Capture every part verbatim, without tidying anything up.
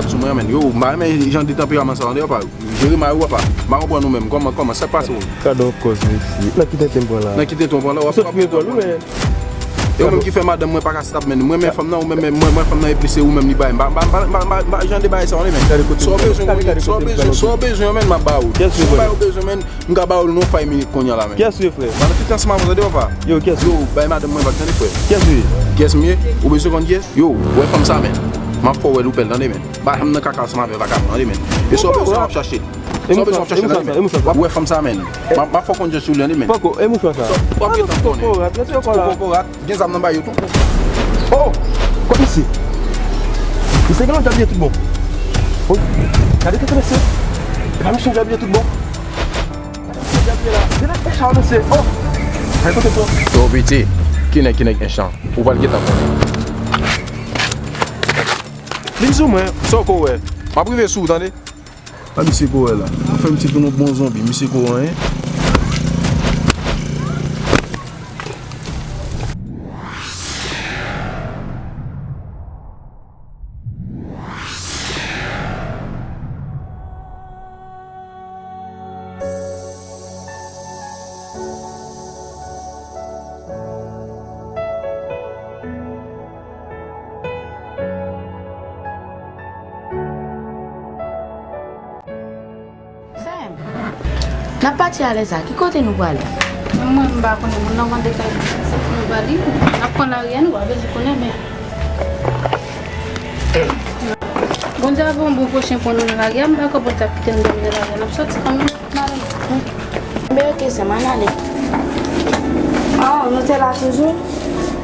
Sou mwen, men. Yo, m pa renmen jan de tanperaman sa, tande, papa. Jeremaya, papa. M pa konprann ou menm. Kòman, kòman, sa k pase w? Gade yon kòz, mesye. Nan ki tenten m pran la? Nan ki tenten w pran la? W ap, w ap gen tanperaman. E ou menm ki fè madanm mwen pa ka stap, men. Mwen, men fanm nan, ou menm, men, mwen, mwen fanm nan, epi se ou menm li bay. M pa, m pa, m pa, m pa, m pa, jan de bagay sa, men. Sa w bezwen, sa w bezwen, sa w bezwen, men, m ap ba ou. Sa w bezwen, men, m ka ba ou l nan yon fay minit kounye a la, men. Kiyès ou ye, frè? Ban nou tout ansanm avè w, tande, papa. Yo, kiyès ou ye? Yo, bay madanm mwen bak, tande, frè. Kiyès ou ye? Kiyès m ye? Ou bezwen konn kiyès? Yo, ou wè fanm sa, men. M ap fè w wè l, ou pè l, tande, men. M pa janm nan kaka ansanm avè vagabon, tande, men. E sa w bezwen, w ap chache l. Sa w bezwen, w ap chache l, tande, men. W ap wè fanm sa, men. M ap, m ap fè w konn jan sou li, tande, men. Poko, e mouchwa sa? W ap gen tan konnen. Kokorat, mete yo kò la. Kokorat. Gen zam nan ba yo tou. Oh! Kot misye? Misye gen lòt djab li ye tout bon. Oh! Gade tete mesye. E pa misye djab li ye tout bon. Gade misye djab li ye la. Gade e chan mesye. Oh! Gade kote to. Yo, piti. Ki nèg, ki nèg e chan? Ou pral gentan konnen. Vin sou mwen, sa w ko wè. M ap rive sou ou, tande? A misye ko wè la. Ou fè misye tounen yon bon zonbi, misye ko anyen. Sè m, n ap pati alè sa, ki kote nou prale? Menm mwen, m pa konnen, moun nan mande kay sa pou nou prale. N ap pran lari a, nou pa bezwen konnen, men Bondye ap voye yon bon pwochen pou nou nan lari a, m pa kwè Bondye ap kite nou dòmi nan lari a, n ap sòti kanmenm. Enben, oke, sè m, ann ale. Oh, nou te la toujou?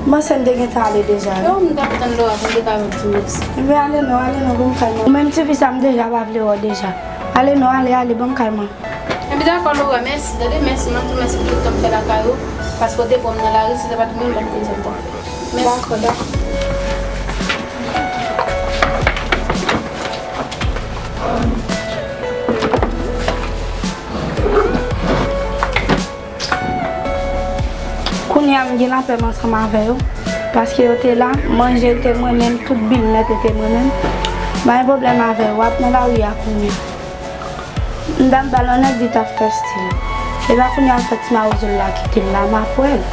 M panse n te gentan ale deja, wi. Yo, m t ap tann lè w ap, m te ka di mèsi. Enben, ale non, ale non, ban m kay mwen. Ou menm, tifi sa, m deja pa vle wè w deja. Ale non, ale, ale, ban m kay mwen. Enben, dakò, Laura, mèsi, tande, mèsi, mwen tou, mèsi pou tout tan m fè lakay ou, paske w te pran m nan lari, si se pa t ou menm, m pa t konn sa m t ap fè. Mèsi. Dakò, dakò. Kounye a, m gen lapè m ansanm avè yo, paske yo te la, manje te mwen menm, tout bil nèt te mwen menm. M pa gen pwoblèm avè yo, w ap nan lari a kounye a. M t ap ba l yon nèg di t ap fè stil. Epa kounye a m fè ti mawozo l la kite l la, m ap wè l.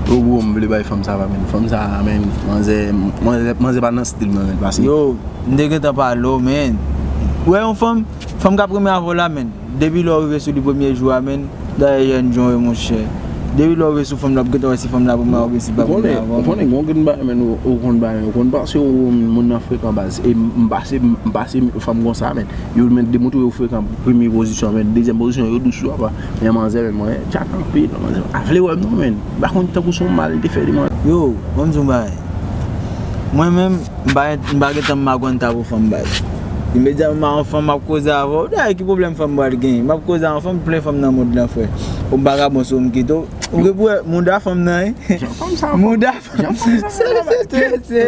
Yo, bro, m vle bay fanm sa pa, men. Fanm sa, men, manzè, manzè, manzè pa nan stil mwen, men, pase. Yo, m te gentan pale w, men. Ou wè yon fanm, fanm k ap renmen avè w la, men. Depi lè w rive sou li premye jou a, men, dayè jèn jan w ye, monchè. Depi lè w rive sou fanm nan, w ap gentan wè si fanm nan ap renmen w oubyen si l p ap renmen avè w. Ou konnen, ou konnen, gen yon grenn bagay, men, ou, ou konn bagay, ou konn pase w, moun nan frekan baz. E m, m pase, m pase fanm konsa, men. Yo, men, demontre yo frekan, premye pozisyon, men, dezyèm pozisyon, yo dous sou apa. Men manzè, men, mwen, chat anpil, manzè. Pa vle wè m non, men. M pa konn tankou se yon mal te fè li, mwen. Yo, ban m di w yon bagay. Mwen menm, M pa, m pa gentan m pa konn ta pou fanm bay. Imedyatman m a yon fanm, m ap koze avè w. Dayè, ki pwoblèm fanm pral genyen? M ap koze a yon fanm, plen fanm nan mond lan, frè. Ou vagabon, si w m kite w. Ou gen pou wè mouda fanm nan, wi. Jan fanm sa, mouda fanm. Jan fanm sa, se, se, se, se.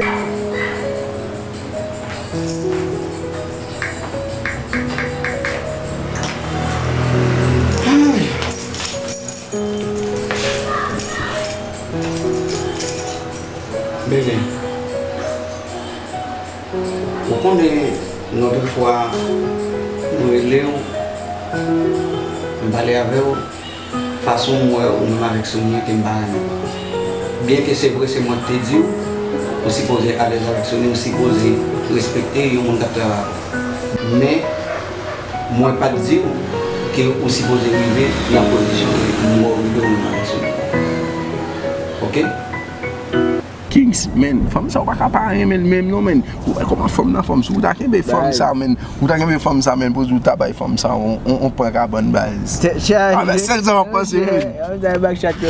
Bebe. Ou konnen, lòt fwa, mwen rele w, m pale avè w, fason m wè ou menm avèk Sonia ke m pa renmen. Byenke se vre se mwen k te di w, ou sipoze alèz avèk Sonia, ou sipoze respekte yon moun k ap travay avè w. Men, mwen pa t di w ke ou sipoze rive nan pozisyon ke m wè w rive ou menm avèk Sonia. Oke? Kings, men, fanm sa ou pa ka pa renmen l menm non, men. Ou wè kòman fanm nan fanm, si ou ta kenbe fanm sa, men, ou ta kenbe fanm sa, men, poze ou ta bay fanm sa on, on, on pran kabann baz. A, men sèl sa m ap panse, men. Manzè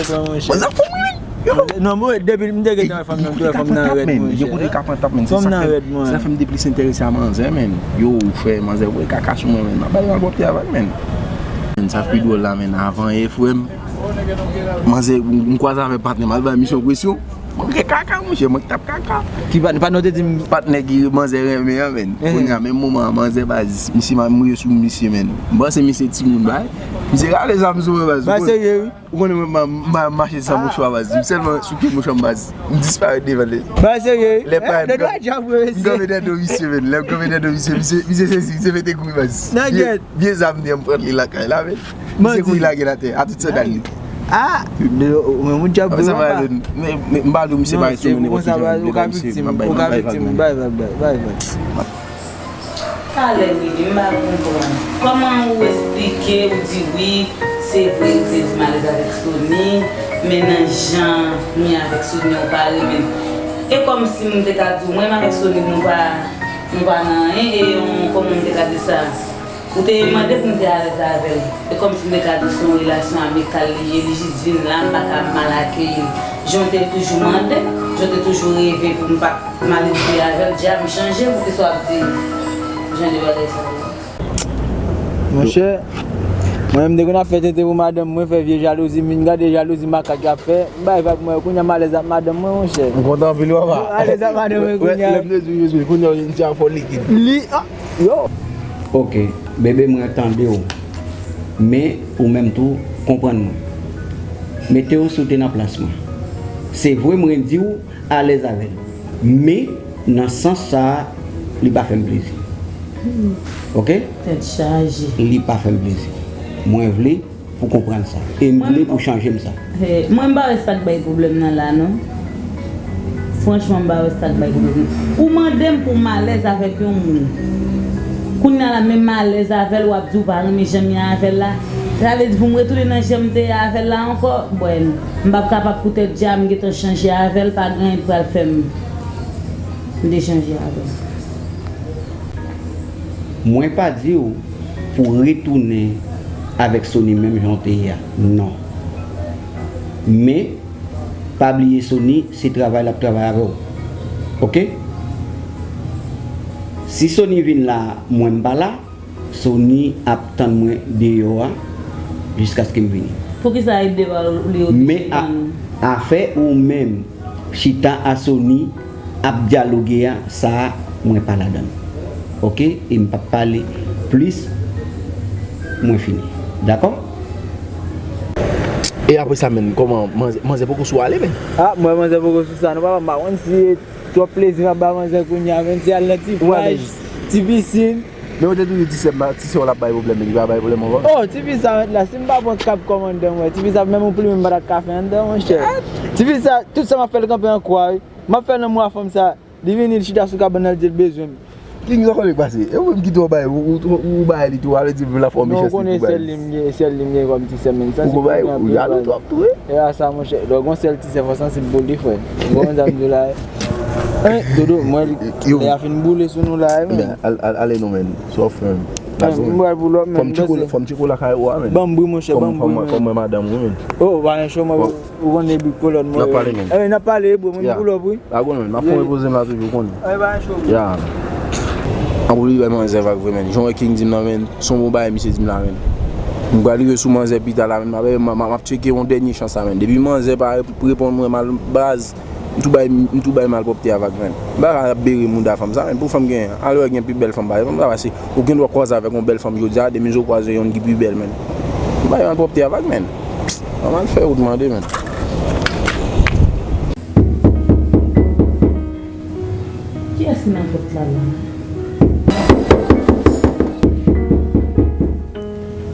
fanm wi, men. Yo. Non, mwen, depi m te gentan wè fanm nan, m te wè fanm nan rèd, men. Yo kote k ap antap, men. Se sa fè m te plis enterese a manzè, men. Yo, frè, manzè voye kaka sou mwen, men. M ap bay malpwòpte avè l, men. Men, sa k pi dwòl la, men, avan yè, frè m. Manzè, m kwaze avèk patnè m, al bay misye yon presyon. Mwen gen kaka, monchè, mwen t ap kaka. Ki patnè, patnè w te di m? Patnè ki manzè renmen an, men. Kounye a, menm moman an, manzè baz, misye, m rive sou misye, men. M panse misye timoun, bay. Misye rale zam sou mwen, baz. Ba serye, wi. Ou konnen mwen, m, m, m mache san mouchwa, baz. M sèlman souke mouchwa m, baz. M disparèt devan li. Ba serye, wi. Lè pa, m kanpe dèyè do misye, men. Lè m kanpe dèyè do misye, misye, misye sezi, misye mete kouri, baz. Vye, vye zam li an, m pran li lakay la, men. Misye kouri lage l atè, a tout sandal li. Ah, ou menm ou djab vre, papa. Men, men, m pa di w misye bay sou moun nenpòt ki jan, ou ka viktim, ou ka viktim, bay, bay, bay, bay. Talè, Willy, m pa konprann. Kòman ou esplike, ou di wi, se vre, ou te di m alèz avèk Sony, men nan jan m ye avèk Sony, ou pa renmen l. E kòmsi m te ka di w, mwen menm avèk Sony, nou pa, nou pa nan anyen, e yon, kòman m te ka di sa? Ou te mande pou m te alèz avè l. E kòmsi m te ka di w se yon relasyon amikal li ye, li jis vin la, m pa ka mal akeyi l. Jan w te toujou mande, jan w te toujou reve pou m pa t mal edike avè l, dja m chanje, poukisa w ap di jan de bagay sa yo? Monchè, mwen menm m te konn ap fè tenten pou madanm mwen, fè vye jalouzi, m vin gade jalouzi makak y ap fè, m bay vag mwen, kounye a m alèz ak madanm mwen, monchè. M kontan anpil, papa. Alèz ak madanm mwen, kounye a. Lè m te di w, kounye a w vin ti afò likid. Li, ah, yo. Ok, bebe, mwen tande w. Men, ou menm tou, konprann mwen. Mete w si w te nan plas mwen. Se vre, mwen di w, alèz avè l. Men, nan sans sa a, li pa fè m plezi. Ok? Tèt chaje. Li pa fè m plezi. Mwen vle pou w konprann sa. E m vle pou w chanje m sa. He, mwen m pa wè sa k bay pwoblèm nan la, non. Franchman, m pa wè sa k bay pwoblèm nan. Ou mande m pou m alèz avèk yon moun. Kounye a la, menm m alèz avè l, w ap di w pa renmen jan m ye avè l la. Sa vle di pou m retounen nan jan m te ye avè l la ankò? Bwè, m p ap kapab poutèt dja m gentan chanje avè l, pa gen anyen k pral fè m, m te chanje avè l. Mwen pa di w pou w retounen avèk Sony menm jan w te ye a. Non. Men, pa bliye Sony, se travay l ap travay avè w. Ok? Si Sony vin la, mwen m pa la, Sony ap tann mwen deyò a jiskaske m vini. Poukisa e de bal li oblije tann? Men a, afè ou menm chita a Sony ap dyaloge a, sa a, mwen pa ladan l. Ok? E m p ap pale plis, mwen fini. Dakò? E apre sa, menn, kòman manzè, manzè poko sou ale, menn? Ah, mwen, manzè poko sou sa, non, papa, m pa konn si twòp plezi m ap ba manzè kounye a, menn, si al nan ti plaj, ti pisin. Men ou te toujou di sè m, ti sè w la ap bay pwoblèm, men li pa bay pwoblèm ankò. Oh, ti fi sa mèt la, si m pa pran kab kòmandan, mwen, ti fi sa, menm yon plimen m pa ta ka fè anndan, monchè. Ti fi sa, tout sa m ap fè l kanpe an kwa, wi. M ap fè lanmou a fanm sa, li vini, li chita sou kabann nan, li di l bezwen m. King, sa w konnen k pase? E ou menm ki twò bay, ou, ou, ou, ou bay li tou, ale di m la fò mechanste pou bay. Non, ou konnen sèl li m gen, sèl li m gen kòm ti sè m, menn. Ou ko bay, ou jalou twòp tou, wi. E a sa, monchè, lè w gon sèl ti sè, fò sansib pou li, frè. Ou konprann sa m di w la, wi? Hein, Dodo, mwen, lè a fin boule sou nou la, wi, men. Al, al, ale non, menn. Sa w fè, menn? Mwen, mwen, pou lòt, menn. Fò m tcheko lakay ou a, menn. Ban m bri, monchè, ban m bri, menn. Fò m wè madanm ou, menn. Oh, pa gen cho, mwen. Ou konnen big kolòn mwen. N ap pale, men. Eh, n ap pale, bro, mwen pull up, wi. Lago, men, m ap fè yon repoze m la toujou, ou konnen. Eh, pa cho, bro. Ya. Anpil bay manzè vag vre, men. Jan wè King di m nan, men, se yon bon bagay misye di m la, men. M pral rive sou manzè pita la, men. M ap, m ap, m ap tcheke yon dènye chans la, men. Depi manzè pa reponn mwen mal, baz, m tou bay, m tou bay malpwòpte a vag, men. M pa ka ap bere mouda fanm sa, men. Pou fanm gen, al wè gen pi bèl fanm parèy fanm sa, pase ou gen dwa kwaze avèk yon bèl fanm jodi a, demen jou w kwaze yonn ki pi bèl, men. M bay malpwòpte a vag, men. An al fè wout mande, men. Kiyès ki nan pòt la la?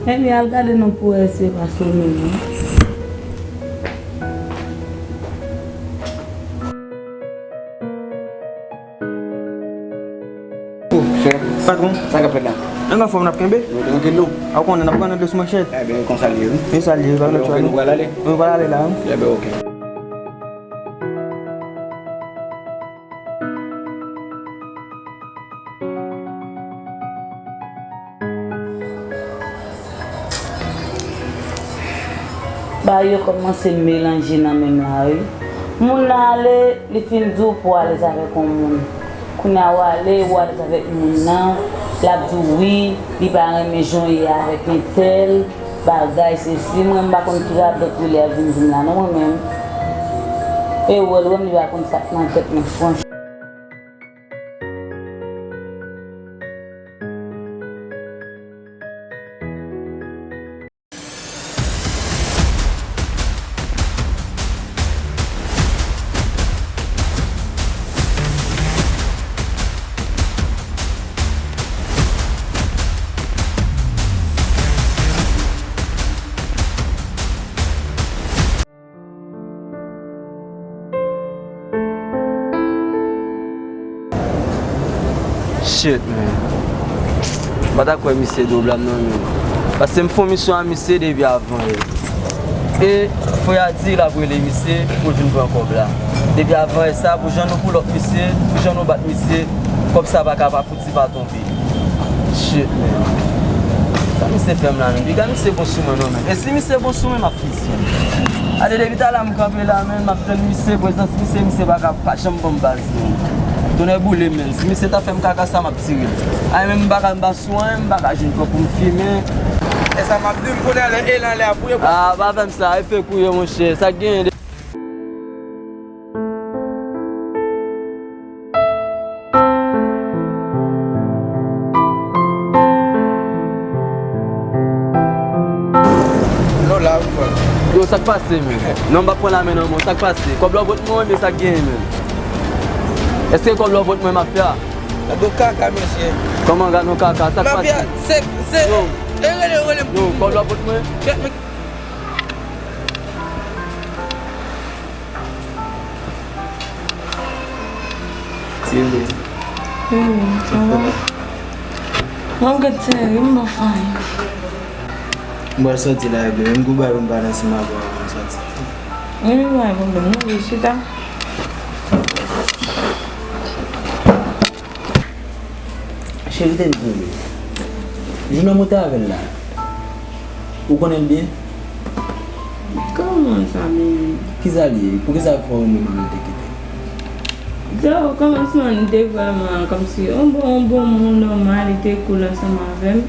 Enben, al gade non pou wè si se pa Sony, non. Patwon, sa k ap fèt la? Ann anfòm, n ap kenbe? Nou trankil, non? A, ou konnen, n ap pran nan dous manchèt. Enben, konsa l ye, wi. E sa l ye, pa gen lòt chwa, non. Nou pral ale? Wi, nou pral ale la, wi. Enben, ok. Bagay yo kòmanse melanje nan men m la, wi. Moun nan ale, li fin di w pou w alèz avèk yon moun. Kounye a w ale, w alèz avèk moun nan, l ap di w wi, li pa renmen jan w ye avèk entèl, bagay, sesi, mwen m pa konn ki radòt li ap vin di m la non, mwen menm. E w wè l, wè m, li pa konn sa k nan tèt mwen, franchman. Shit, man. M pa ta kwè misye dwòb la non, man. Paske m fè yon misyon a misye depi avan yè. E frè a di l ap rele misye pou l vin pran kòb la. Depi avan yè sa, pou jan nou pull up misye, pou jan nou bat misye, kòb sa pa ka pa fouti pa tonbe. Shit, man. Sa misye fè m la, man? Piga misye bon sou mwen non, man. E si misye bon sou mwen, m ap fizye l. Ale, depi talè m kanpe la, man, m ap tann misye, prezans misye, misye pa ka pa janm ban m baz, man. Tonnè boule, man. Si misye ta fè m kaka sa, m ap tire l. Ay, men m pa ka, m pa sou anyen, m pa ka jwenn kò pou m fimen. E sa m ap di, m konnen lè e lan lè a pou yo. Ah, pa fè m sa, e fake ou ye, monchè. Sa k genyen de Yo, la, wi, frè. Yo, sa k pase, men? Non, m pa pran la men nan men w. Sa k pase? Kòb la w pot mwen, men sa k genyen, men? Èske kòb la w pot mwen, mafya? Gad yon kaka, mesye. Kòman gad yon kaka? Sa k pase? Mafya, se, se, yo, e rele, rele m. Yo, kòb la w pot mwen? Kèt, men. Ti Emi. Emi, sa va? Mwen gad seri, m pa fè anyen. M pral sòti la, epi menm kou bay pou m pale ansanm avè w avan m sòti. Emi, pa gen pwoblèm, non, vin chita. Cheri, tande m. Jounen m te avè l la, ou konnen l byen? Kòman sa, bebe? Kisa l ye? Poukisa fò ou menm avè l te kite? Yo, kòmansman, li te vrèman kòmsi yon bon, yon bon moun nòmal, li te cool ansanm avè m.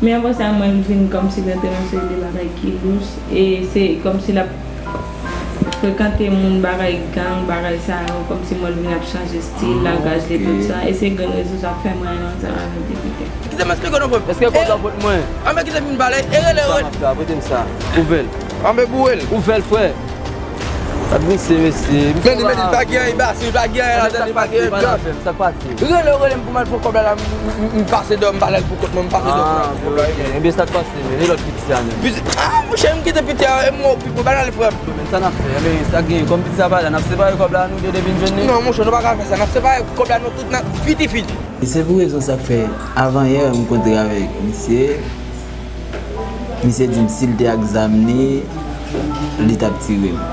Men apre sa, mwen, l vin kòmsi l antre nan seri de bagay ki lous. E se kòmsi l ap frekante moun, bagay gang, bagay sa yo, kòmsi mwen vin ap chanje stil, langaj li, tout sa. E se grenn rezon sa k fè mwen ansanm avè l te kite. Kite m esplike w non, frè m. Èske kòb la w pot mwen? Anben kite m vin pale, e rele, rele. Sa m ap fè a, prete m sa. Ouvè l. Anben boure l. Ouvè l, frè. Sa t vin se mesye. Men li, men li pa gen anyen, li pa gen anyen ladan, li pa gen anyen. Sa k pase? Rele, rele m pou m al pran kòb la, la, m, m, m, m pase dèyè, m pale l pou kont mwen, m pase dèyè pou m al pran kòb la, wi, men. Ebyen, sa k pase, men? E lòt piti a, men? Piti, ah, monchè, m kite piti a, e mwen, pi, mwen pa nan li, frè m. Men sa n ap fè, men sa k genyen, kòm piti a pa la, n ap separe kòb la, nou de depi n jwenn li? Non, monchè, nou pa ka fè sa, n ap separe kòb la, nou tout nan fiti fiti. E se pou rezon sa k fè, avan yè, m kontre avèk misye, misye di m si l te ak zam li, li t ap tire m.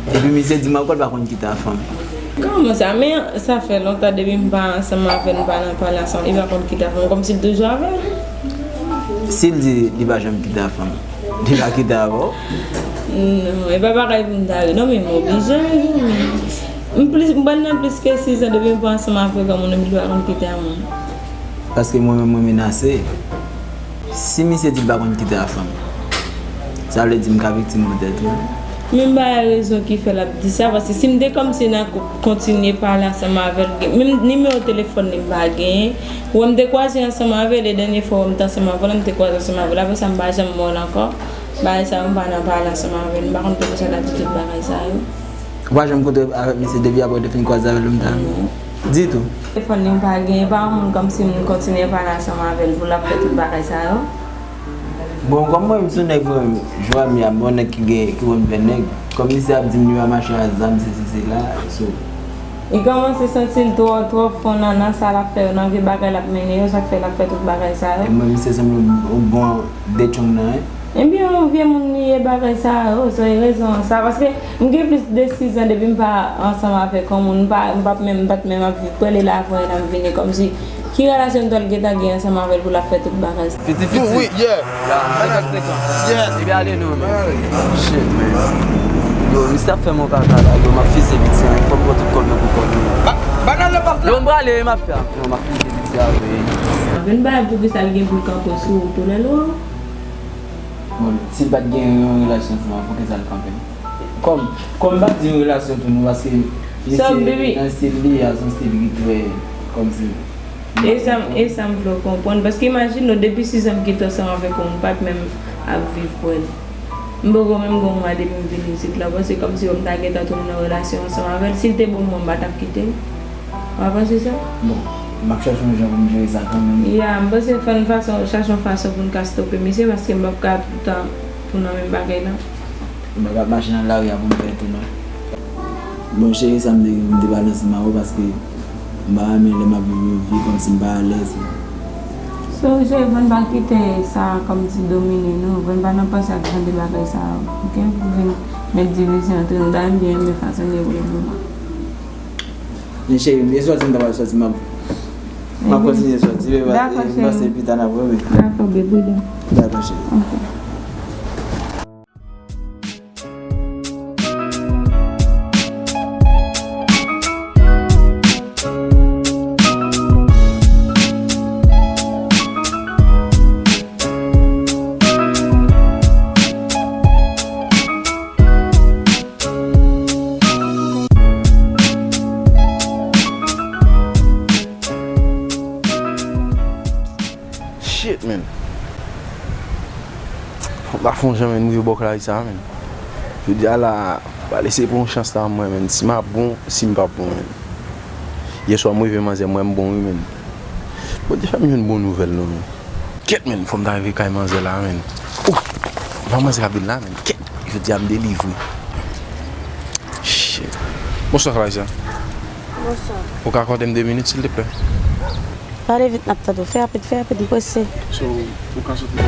Epi misye di m ankò l pa konn kite a fanm. Kòman sa? Men sa fè lontan depi m pa ansanm avè l, m pa nan pale ansanm, li pa konn kite a fanm, kòmsi l toujou avè l. Si l di li pa janm kite a fanm, li pa kite avè w? Non, e pa bagay pou m ta ri non, men m oblije ri, men m plis, m pral nan plis ke sis an depi m pa ansanm avèk yon moun, epi li pa konn kite a moun. Paske mwen menm mwen menase. Si misye di l pa konn kite a fanm, sa vle di m ka viktim poutèt ou? Men m pa wè rezon ki fè l ap di sa, paske si m te kòmsi nan koup, kontinye pale ansanm avè l, gen, menm nimewo telefòn li m pa genyen. Wè m te kwaze ansanm avè l, e dènye fwa wè m te ansanm avè l, m te kwaze ansanm avè l. Apre sa, m pa janm wè l ankò. Bagay sa yo, m pa nan pale ansanm avè l. M pa konn poukisa l ap di tout bagay sa yo. Ou pa janm kontre avèk misye depi apre w te fin kwaze avè l menm tan? Non. Ditou? Telefòn li m pa genyen, pa yon moun kòmsi m kontinye pale ansanm avè l pou l ap fè tout bagay sa yo. Bon, kòm mwen, m se yon nèg, mwen, Joami a, m yon nèg ki gen, ki konn fè nèg. Kòm misye ap di m li pa mache a zam, sesi, sela, so. Li kòmanse santi l twò, twò fon nan, nan sa l ap fè yo, nan vye bagay l ap mennen yo, sa k fè l ap fè tout bagay sa yo. E mwen, misye sanble yon bon detchong nan, en. Ebyen, yon vye moun li ye bagay sa yo, se rezon an sa. Paske m gen plis de sis zan depi m pa ansanm avèk yon moun, m pa, m pa menm, m pa t menm ap viv pou li la, apre la m vini kòmsi, ki relasyon m t al gentan gen ansanm avè l pou l ap fè tout bagay sa? Pitit, pitit. Wi, yeah. Senkant senkant. Yeah. Ebyen, ale non, men. Shit, man. Yo, misye ap fè m yon kaka la, yo, m ap fize pitit sa, fò m pran tout kòb nan pou kòb yo. Ba, ba nan le pap la. Yo, m prale, m ap fè. Yo, m ap fize pitit sa, wi. Vin bay pou ki sa l gen pou l kanpe sou ou tou lè lwa. Bon, si l pa t gen yon relasyon ansanm avè w, poukisa l kanpe? Kòm, kòm m pa t di yon relasyon tou nou, paske misye nan stil li a, se yon stil ki trè, kòmsi. E sa m, e sa m vle w konprann, paske imajine w, depi sis an m kite ansanm avèk yon moun, m pa t menm ap viv pou l. M poko menm gen yon mwa depi m vin isit la, w panse kòmsi m ta gentan tounen nan relasyon ansanm avè l, si l te bon mwen, m pa t ap kite l. W pa panse sa? Bon, m ap chache yon jan pou m jere sa kanmenm. Ya, m panse fò n fason, chache yon fason pou n ka stope misye, paske m p ap ka toutan tou nan menm bagay la. M pa ka ap mache nan lari a pou m fè tou non. Bon, cheri, sa m te gen pou m te pale ansanm avè w, paske m pa renmen lè m ap viv yon vi kòmsi m pa alèz. So, cheri, fò n pa kite sa kòmsi domine nou, fò n pa nan panse ak jan de bagay sa yo, oke? Pou vin met divizyon antre nou, dayè m byen renmen fason n ye pou le moman. Men cheri, e sòti m ta pral sòti, m ap, m ap kontinye sòti, men pa, m panse pita n ap wè, wi. Dakò, bebe, pridan. Dakò, cheri. Ok. Shit, man. Fò m ta fè yon jan, man, m rive bò Clarissa, man. Jodi a la, m pral eseye pran yon chans la, mwen, man. Si m ap bon, si m p ap bon, man. Yèswa, m rive manzè, m wè m bon, wi, man. Bondye fè m jwenn bon nouvèl, non, man. Kèt, man, fò m ta rive kay manzè la, man. Ou, pa manzè ap vin la, man. Kèt, jodi a m delivre. Shit. Bonswa, Clarissa. Bonswa. Ou ka akòde m de minit, silteplè? Pale vit, n ap tande w. Fè rapid, fè rapid, m prese. So, ou ka sot nan.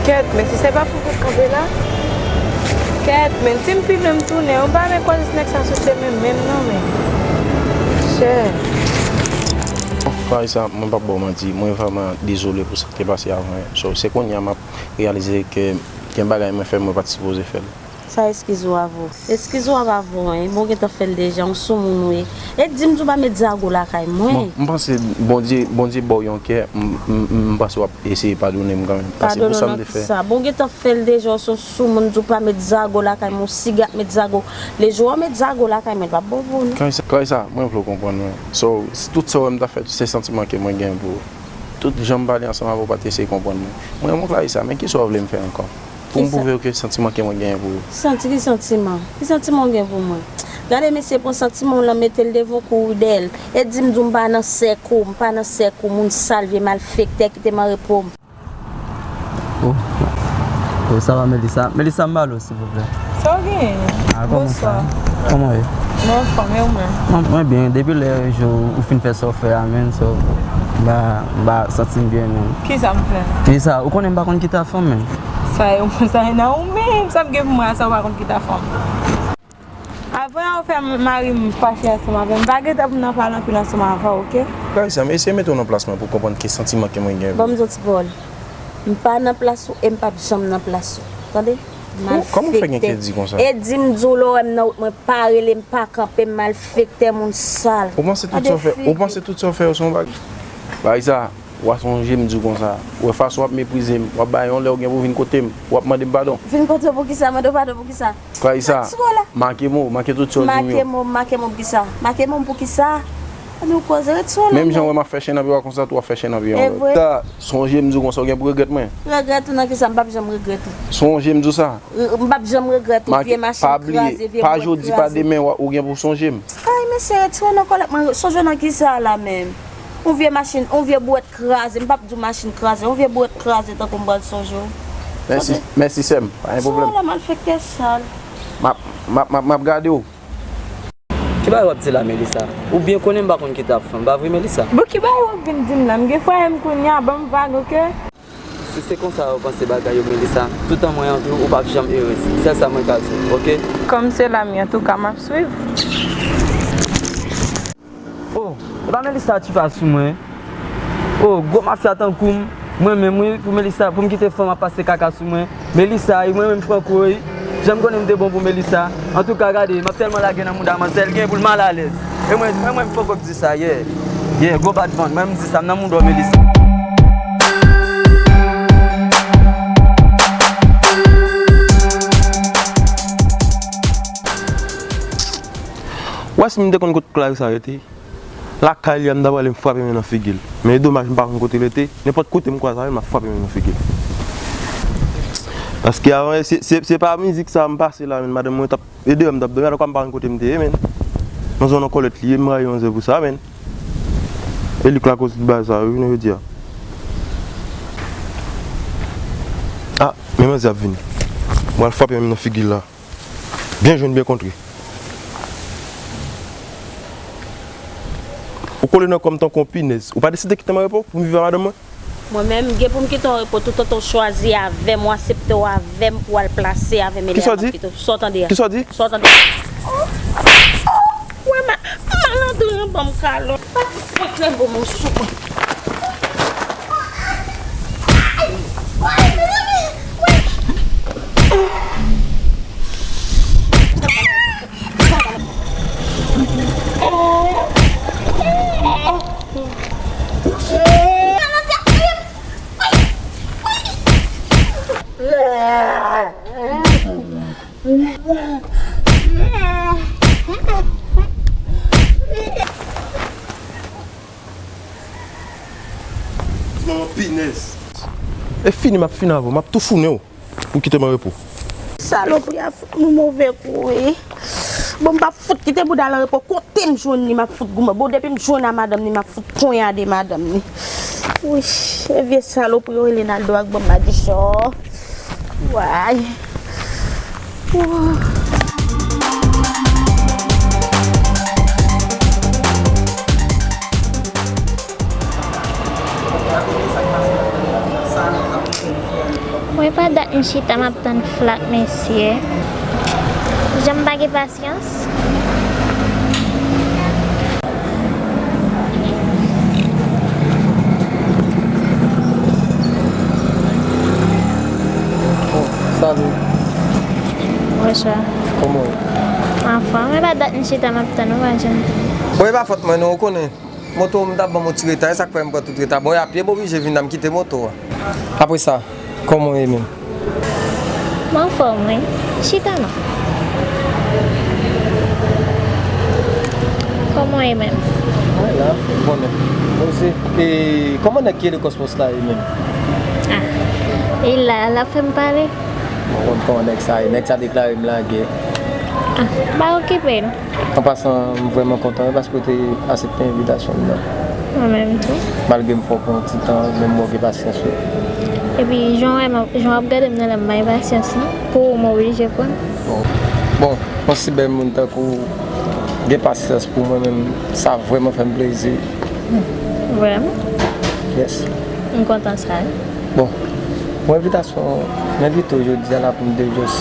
Kèt, men si se pa fou pou kanpe la. Kèt, men si m pi lwen m tounen, ou pa men kwaze nèg sa sou chemen m menm non, men. Chè. Clarissa, mwen p ap ba w manti, mwen vrèman dezole pou sa k te pase avan. So, se kounye a m ap reyalize ke gen bagay mwen fè mwen pa t sipoze fè l. Sa eskiz ou avè w? Eskiz ou ap avè w, en. Bon, w gentan fè l deja, yon soumoun ou ye. E di m di w pa met zago lakay mwen. Bon, m panse Bondye, Bondye ba w yon kè, m, m, m, m panse w ap eseye padone m kanmenm. Paske pou sa m te fè. Padone w nan kisa? Bon, w gentan fè l deja, w se yon soumoun, di w pa met zago lakay mwen, w siga ap met zago. Lejou w met zago lakay mwen, l p ap bon pou nou. Clarissa, Clarissa, mwen vle w konprann mwen. So, tout sa w wè m ta fè, se santiman ke mwen genyen pou ou. Tout jan m pale ansanm avè w, w pa t eseye konprann mwen. Mwen renmen w, Clarissa, men kisa w vle m fè ankò? Pou m pwouve w ke santiman ke mwen genyen pou ou. Santi ki santiman? Ki santiman w gen pou mwen? Gade mesye pran santiman w lan mete l devan w, kouri dèyè l. E di m di w m pa nan sèk ou, m pa nan sèk ou, moun sal, vye malfektè, kite m an repo m. Oh. Oh, sa va, Melissa? Melissa, m pale w, silvouplè. Sa w genyen? Ah, kòman sa? Kòman w ye? Mwen anfòm, e ou menm? Mwen, mwen byen, depi lè jou ou fin fè sa w fè a, menn, so, m pa, m pa santi m byen, menn. Kisa m fè? Kisa? Ou konnen m pa konn kite fanm, menn. Sa yo, sa yo nan ou menm, sa m gen pou mwen a, sa w pa konn kite fanm. Avan ou fè mari m fache ansanm avè m, m pa gen tan pou m nan pale anpil ansanm avè w, oke? Clarissa, m eseye mete w nan plas mwen pou w konprann ki santiman ke mwen gen. Ban m di w ti pawòl. M pa nan plas ou e m p ap janm nan plas ou. Tande? Kòman w fè gen kè di konsa? E di m di w lè w wè m nan wout mwen, pa rele m, pa kanpe m, malfektè, moun sal. Ou panse tout sa w fè, ou panse tout sa w fè yo se yon bagay? Clarissa, w a sonje m di w konsa. Ou wè fason w ap meprize m, w ap bay yon lè w gen pou w vin kote m, w ap mande m padon. Vin kote w poukisa? Mande w padon poukisa? Clarissa, make mo, make tout sa w di m yo. Make mo, make mo poukisa? Make mo poukisa? Ann nou koze, retire w la. Menm jan w wè m ap fè chen nan pye w a konsa tou w ap fè chen nan pye m. E vre? Sa, sonje m di w konsa, w gen pou regrèt mwen. Regrèt ou nan kisa? M p ap janm regrèt ou. Sonje m di w sa. M p ap janm regrèt ou. Vye machin kraze, vye bwèt kraze. Pa bliye, pa jodi, pa demen, w gen pou sonje m. Ay, mesye, retire w nan kòlèt mwen. Sonje w nan kisa la menm? Yon vye machin, yon vye bwèt kraze, m p ap di w machin kraze, yon vye bwèt kraze tankou m pral sonje w. Mèsi, mèsi sè m, pa gen pwoblèm. Ti wòl la, malfektè sal. M ap, m ap, m ap, m ap gade w. Ki Bagay w ap di la, Melissa. Ou byen konnen m pa konn kite ap fè m, pa vre, Melissa? Bon, ki bagay w ap vin di m la? M gen fwaye m kounye a, ban m vag, oke? Si se konsa w panse bagay yo, Melissa, toutan mwen anvi w, ou p ap janm erez. Sèl sa mwen ka di w, oke? Kòm se la mi, antouka, m ap swiv. Oh, e pa Melissa ti pa sou mwen. Oh, gwo mafya tankou m, mwen menm, wi, pou Melissa, pou m kite fanm ap pase kaka sou mwen. Melissa, wi, mwen menm Franco, wi. Jan m konnen m te bon pou Melissa. Antouka, gade, m ap tèlman lage nan mouda manzè, l gen pou l malalèz. E mwen, mwen, mwen, m poko di sa, yeah. Yeah, gwo badman, mwen, m di sa, m nan mouda w, Melissa. Wè si m te konn kot Clarissa rete. Lakay li a, m ta prale m frape men nan figi l. Men e domaj m pa konn kote l rete. Nenpòt kote m kwaze avè l, m ap frape men nan figi l. Paske avan, se, se, se pa mizik sa m pase la, men madanm mwen t ap ede m, t ap dòmi, alò m pa konn kote m te ye, men. Nan zòn an kòlèt li ye, m rayi manzè pou sa, men. E li k lakoz tout bagay sa yo, jounen jodi a. Ah, men manzè ap vini. M pral frape men nan figi l la. Byen jwenn, byen kontre. Ou kole nan kò m tankou yon pinèz. Ou pa deside kite m an repo pou m viv ak madanm mwen? Mwen menm, m gen pou m kite w an repo toutotan w chwazi avè m, w aksepte w avè m pou w al plase avè m. Kisa w di? Kisa w di? Sa w tande a? Kisa w di? Sa w tande a? Wè ma-, malandren an ban m kalòt. Pa fout lè bo mwen sou mwen. Manman pinèz. E fini, m ap fini avè w. M ap toufoune w pou kite m an repo. Salopri a fout nou move kou, wi. Bon, m p ap fout kite bouda l an repo. Kote m jwenn li, m ap fout goumen. Bon, depi m jwenn a madanm ni, m ap fout ponyade madanm ni. Wi, e vye salopri yo rele Naldo ak banm madichon. Way. Mwen pa dat m chita m ap tann flak mesye. Jan m pa gen pasyans. Oh, salut. Bonswa. Kòman w ye? Anfòm, mwen pa dat m chita m ap tann ou, pa janm. Bon, e pa fòt mwen non, ou konnen. Moto m t ap ban m yon ti reta, e sa k fè m pran tout reta. Bon, e a pye m oblije vin la, m kite moto a. Apre sa, kòman w ye menm? Mwen anfòm, wi. Chita non. Kòman w ye menm? Mwen la, ou konnen. Poze. E kòman nèg ki rele Kòspòs la ye menm? Ah, e la, l ap fè m pale. Mwen konn kòman nèg sa ye. Nèg sa deklare m lagè. Ah, pa okipe l. An pasan, m vrèman kontan wi paske w te aksepte envitasyon m nan. Mwen menm tou. Malgre m fè w pran yon ti tan, men m wè w gen pasyans wi. Epi, jan w wè m, jan w ap gade m nan la, m pa gen pasyans non. Pou ou, m oblije pran. Bon, bon, yon si bèl moun tankou w gen pasyans pou mwen menm, sa vrèman fè m plezi. Vrèman? Yes. M kontan sa wi. Bon, pou envitasyon, m envite w jodi a la pou m te jis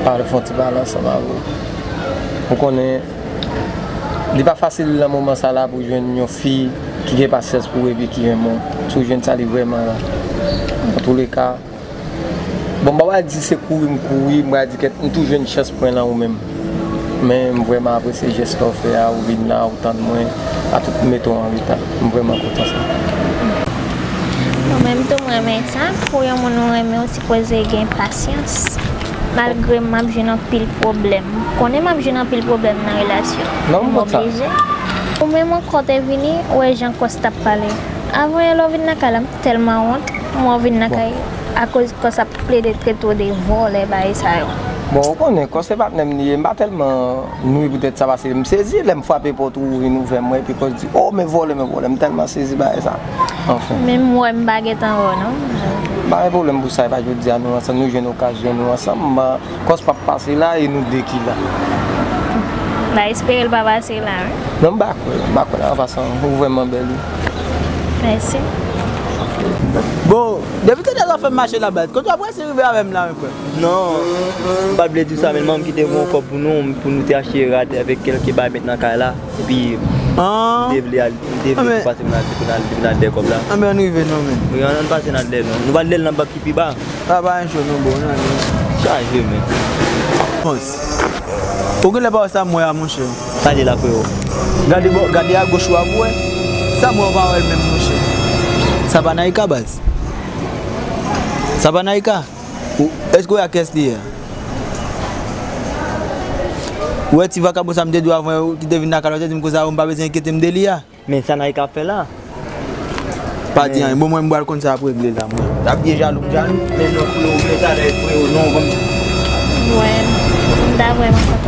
pale, fè yon ti pale ansanm avè w. Ou konnen, li pa fasil nan moman sa la pou jwenn yon fi ki gen pasyans pou ou epi ki renmen w. Si w jwenn sa, li vrèman ra. Antouleka, bon, m pa pral di se kouri m kouri, m pral di kèt, m tou jwenn chans pran nan ou menm. Men m vrèman apresye jès la w fè a, ou vin la, ou tann mwen, a tout mete w an reta. M vrèman kontan sa. Mwen menm tou, m renmen sa. Pou yon moun ou renmen, ou sipoze gen pasyans. Malgre m ap jwenn anpil pwoblèm. Konnen m ap jwenn anpil pwoblèm nan relasyon. Non, m konn sa. M oblije. Ou menm ankò te vini, ou wè jan Kòs t ap pale. Avan yè lè w vin nan kay la, m tèlman wont, m wè w vin nan kay. Akoz Kòs ap plede trete w de vòlè, bagay sa yo. Bon, ou konnen, Kòs se patnè m li ye, m pa tèlman nwi poutèt sa, paske m sezi lè m frape pòt ou, ou vin ouvè mwen, epi Kòs di, "Oh, men vòlè, men vòlè." M tèlman sezi bagay sa. Anfen. Men m wè m pa gentan wè w, non. M pa gen pwoblèm pou sa, e pa jodi a nou ansanm, nou jwenn okazyon, nou ansanm. M pa, Kòs p ap pase la, e nou de ki la. M ta espere l pa pase la, wi. Non, m pa kwè, m pa kwè l ap pase non. Ou vrèman bèl, wi. Mèsi. Bon, depi talè w ap fè m mache la baz. Kote w ap resi rive avè m la menm frè? Non, m pa t vle di sa, men manman m ki te voye yon kòb pou nou, pou nou te achte rad avèk kèlke bagay met nan kay la. Epi, m te vle al, m te vle pase pou n al, pou n al, pou n al dèyè kòb la. Anben ann rive non men. Wi, ann, ann pase n al dèyè non. Nou pral dèyè l nan bank ki pi ba. Pa pa anyen cho non bro, ann ale. Chaje men. Pons. Ou genlè pa wè sa m wè a monchè. Sa li la freo. Gade bò, gade agoch ou a pou wè. Sa m wè ou pa wè l menm monchè. Sa pa Naïka baz. Sa pa Naïka. Ou, èske ou wè a kiyès li ye a? Ou wè ti vakabon sa m te di w avan yo ki te vin lakay la, ou te di m konsa ou m pa bezwen enkyete m de li a? Men sa Naïka ap fè la? Pa di anyen, bon mwen m pral konn sa ap regle la mwen. T ap byen jalou m jalou. Men non freo, men talè freo, non, kòm Wè, m ta vrèman kontan.